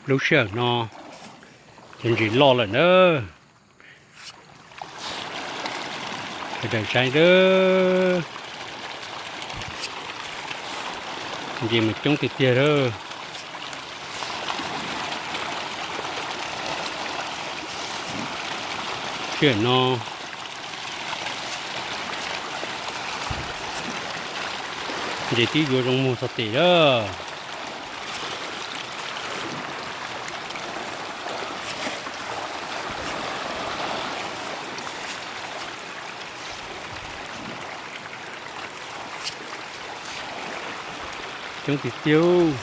Lub sij hawm no cov ntses loj lawm na. Sawv daws saib a, ntses mas coob tiag tiag a. Sij hawm no ntses twb yuav zoo muag txog tes a. Coob tiag tiag.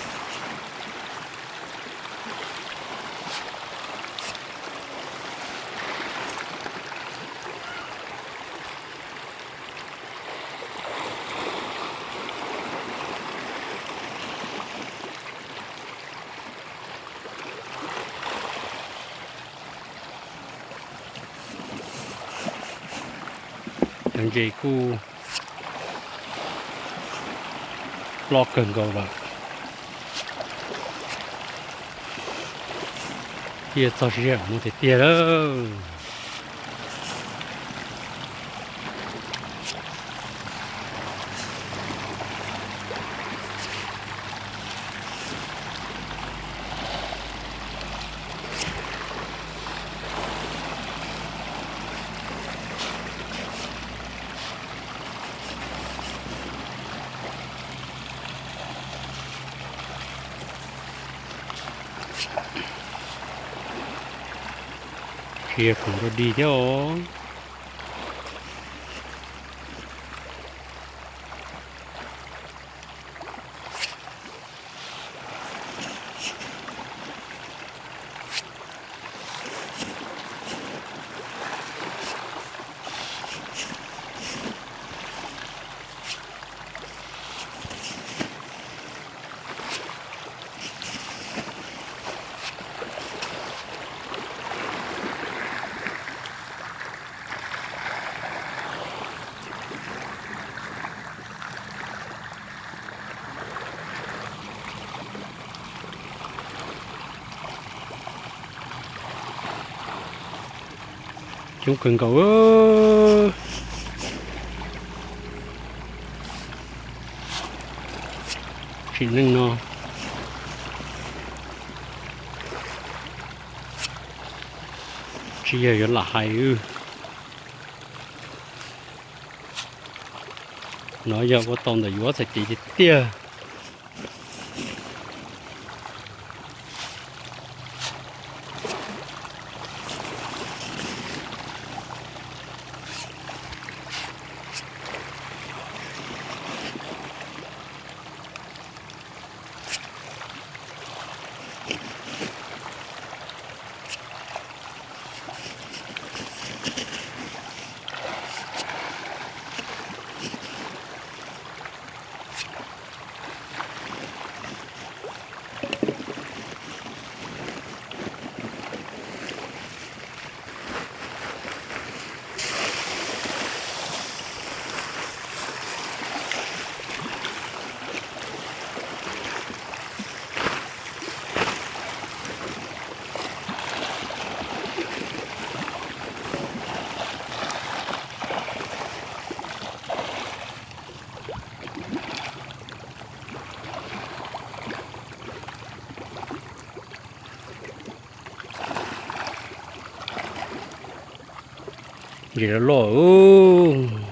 Cov ntses kuj loj kawg nkaus lawm. Thiaj txog sij hawm mus tiag tiag lawm. Tsis yog khoom dog dig thiab os. Coob kawg nkaus. Tsim neej no tsis yog yuav lam hais. No yog ua tau ntawm yus ob txhais tes tiag tiag. Ntses loj loj.